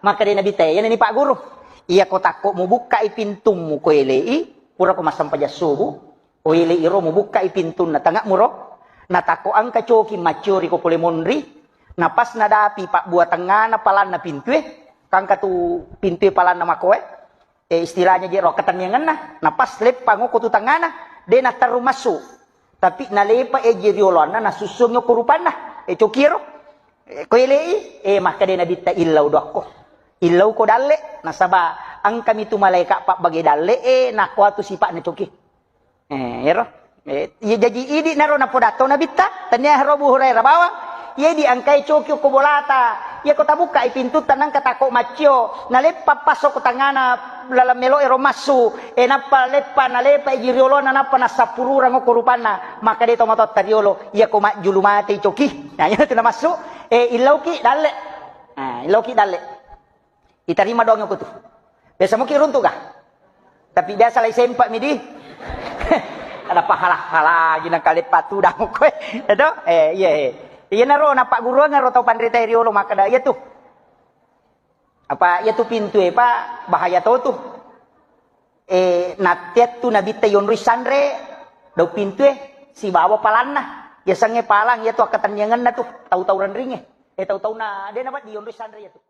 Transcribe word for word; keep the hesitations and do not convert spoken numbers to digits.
Makkeda Nabitta, iyana ni Pak Guru, iya ko takko mubukkai pintummu ko elei, pura ko massempajang subuh, ko elei ro mubukkai pintunna tangemmu ro, na takko engka coki macciori ko pole monri, na pas nadapi pabbua tengngana palanna pintue, kangka tu pintue palanna makoe, eh, istilahnya je ro ketenniangenna, na pas leppa ngoko tu tengngana, de naterru massu. Tapi nalepa eji rioloanna, nasussungi okko rupanna, eh, coki ro. Eh, ko elei, eh, makkeda Nabitta, illau doakko. Illau ko dalle, nasaba engkami tu malaika pabbage dalle, eh, nakko atu sipa'na coki. Eh, ero. Eh, iya jaji idi naro napodatto Nabitta, tania ro Abu Hurairah bawang, iya idi engkai coki okko bolata, iya ko tabukkai pintutta nangka takko maccio, naleppa passo ko tangngana laleng melo ero massu, eh, nappa leppa, nalepa eji rioloanna, nappa nassappururang okko rupanna, makkeda tomatoatta riolo, iya ko majjulu matei coki. Nah, iya tu namassu, eh, illauki dalle. Nah, illauki dalle. Itarima doang aku tu. Biasa muki runtu ga? Tapi biasa lai sempa mi di. Ada pahala-hala gina kali patu damu koe. Itu? Eh, iya, eh. Iya naro, napa guruan naro tau panrita riolo makkeda, iya tu. Apa iya tu pintu, eh, Pak, bahaya to tu. Eh, natteat tu Nabitta yonroi sanre, dau pintu, eh, sibawa palanna. Yasengnge palang, iya tu akkatenniangenna tu, tau-tau renringnge. Eh, tau-tau na, de na di yonroi sanre iya tu.